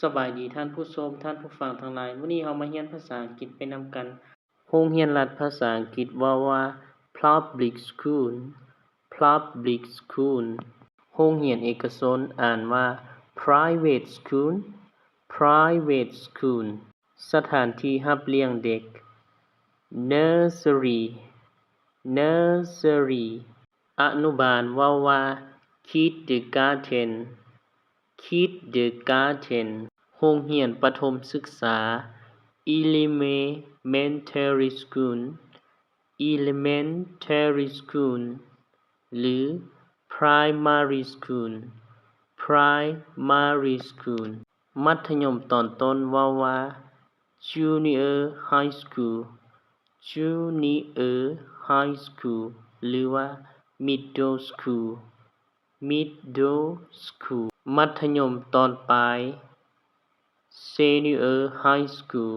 ສະບາຍດີທ່ານຜູ້ຊົມ, ທ່ານຜູ້ຟັງທັງຫຼາຍ. ມື້ນີ້ເຮົາມາຮຽນພາສາອັງກິດໄປນຳກັນ. ໂຮງຮຽນລັດພາສາອັງກິດເວົ້າວ່າ Public School, Public School. ໂຮງຮຽນເອກະຊົນອ່ານວ່າ Private School, Private School. ສະຖານທີ່ຮັບລ້ຽງເດັກ Nursery, Nursery. ອະນຸບານເວົ້າວ່າ Kindergarten, Kindergarten. ໂຮງຮຽນປະຖົມສຶກສາ Elementary School, Elementary School ຫຼື Primary School, Primary School. ມັດທະຍົມຕອນຕົ້ນເວົ້າວ່າ Junior High School, Junior High School ຫຼືວ່າ Middle School, Middle School. ມັດທະຍົມຕອນປາຍ Senior High School,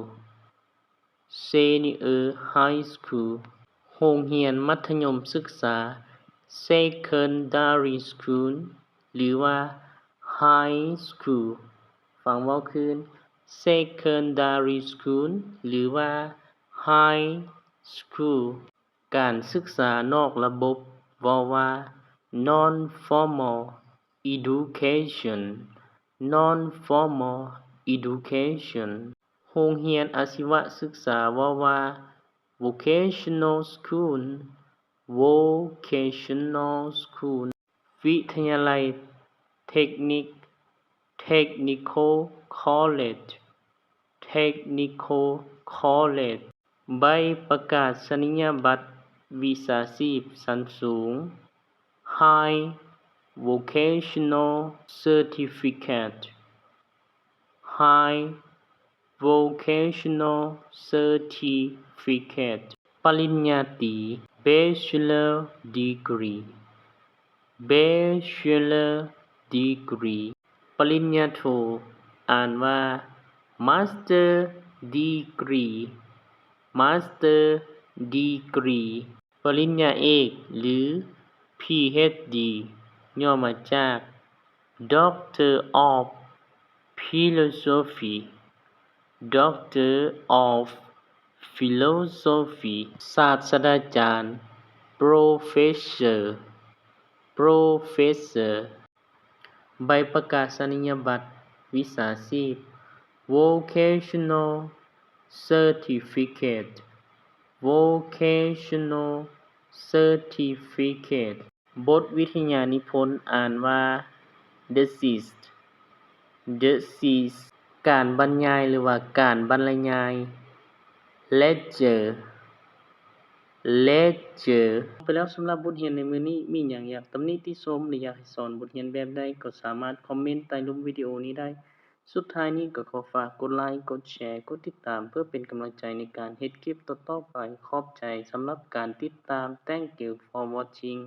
Senior High School. ໂຮງຮຽນມັດທະຍົມສຶກສາ Secondary School ຫຼືວ່າ High School. ຟັງເວົ້າຄືນ Secondary School ຫຼືວ່າ High School. ການສຶກສານອກລະບົບເວົ້າວ່າ Non-formal education, Non-formal education. ໂຮງຮຽນອາຊີວະສຶກສາເວົ້າວ່າ Vocational School, Vocational School. ວິທະຍາໄລເທັກນິກ Technical College, Technical College. ໃບປະກາສະນີຍະບັດວິຊາຊີບຊັ້ນສູງ High Vocational Certificate, High Vocational Certificate. ປະລິນຍາຕີ Bachelor Degree, Bachelor Degree. ປະລິນຍາໂທ ອ່ານວ່າ Master Degree, Master Degree. ປະລິນຍາເອກ ຫຼື PhD ຫຍໍ້ມາຈາກ Doctor of Philosophy, Doctor of Philosophy. ສາດສະດາຈານ Professor, Professor. ໃບປະກາສະນີຍະບັດວິຊາຊີບ Vocational Certificate, Vocational Certificate. ບົດວິທະຍານິພົນອ່ານວ່າ Thesis, Thesis. ການບັນຍາຍ ຫຼືວ່າການບັນລະຍາຍ Lecture, Lecture. ໄປແລ້ວສຳລັບບົດຮຽນໃນມື້ນີ້, ມີຫຍັງຢາກຕຳໜິຕິຊົມ ຫຼື ຢາກໃຫ້ສອນບົດຮຽນແບບໃດ ກໍສາມາດຄອມເມັນໃຕ້ລຸ່ມວິດີໂອນີ້ໄດ້. ສຸດທ້າຍນີ້ກໍຂໍຝາກກົດໄລ, ກົດແຊ, ກົດຕິດຕາມ ເພື່ອເປັນກຳລັງໃຈໃນການເຮັດຄລິບຕໍ່ໆໄປ. ຂອບໃຈສຳລັບການຕິດຕາມ. Thank you for watching.